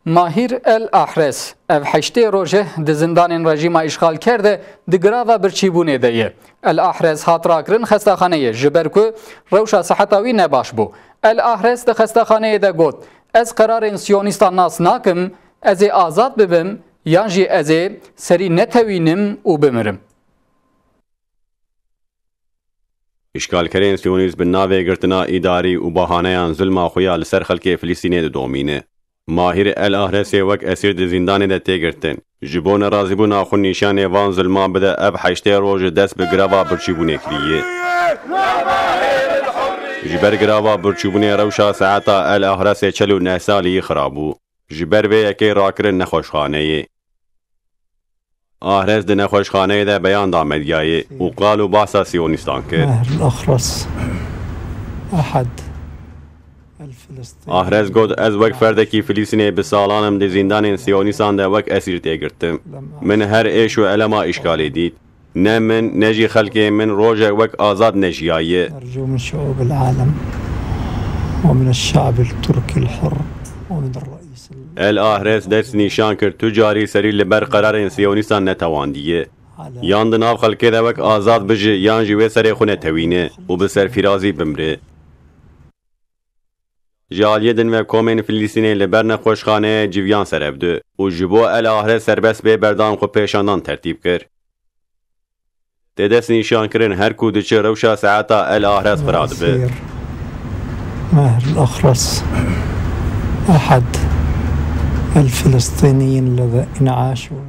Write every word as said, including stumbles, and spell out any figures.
Mahîr El Ahres, ev heştê roj e di zindanên rejîma îşxalker de di girava birçîbûnê de ye. El Ahres hat rakirin xestaxaneyê, ji ber ku rewşa siheta wî ne baş bû. El Ahres di xestaxaneyê de got, "Ez qerarên siyonîstan nas nakim, ez ê azad bibim, yan jî ez ê serî netewînim û bimirim." Îşgalkerên siyonîst bi navê girtina îdarî û bahaneyan zilma xwe ya li ser xelkê Filistînê didomîne. Mahîr El Ahresê wek esîr di zîndanê de tê girtin. Ji bo nerazîbûna xwe nîşanê van zilman bide, ev heştê roj dest bi greva birçîbûnê kiriye. Ji ber greva birçîbûnê rewşa saeta El Ahresê çel û neh salî xirab bû. Ji ber vê yekê rakirin nexweşxaneyê. Ahres di nexweşxaneyê de beyan da medyayê û qal û bahsa siyonîstan kir. ماهر الأخرس أحد الفلسطينيين. Ahres got, "Ez wek ferdekî Filistînê bi salan im di zîndanên siyonîstan de wek esîr tê girtim. Min her êş û elema îşgalê dît. Ne min, ne jî xelkê min rojek wek azad nejiyaye." نرجو من شعوب العالم ومن الشعب التركي الحر ومن الرئيس ال- El Ahres dest nîşan kir, tu carî serî li ber qerarên siyonîstan netewandiye. Yan di nav xelkê de wek azad bijî, yan jî wê serê xwe netewîne û bi serfîrazî bimre. Ji aliyê din ve komên Filistînê li ber nexweşxaneyê civiyan serev di û ji bo El Ahres serbest bê berdan xwe pêşandan tertîb kir. Tê dest nîşan kirin, her ku diçe rewşa saeta El Ahres xira dibe. ماهر الأخرس أحد الفلسطينيين الذين عاشوا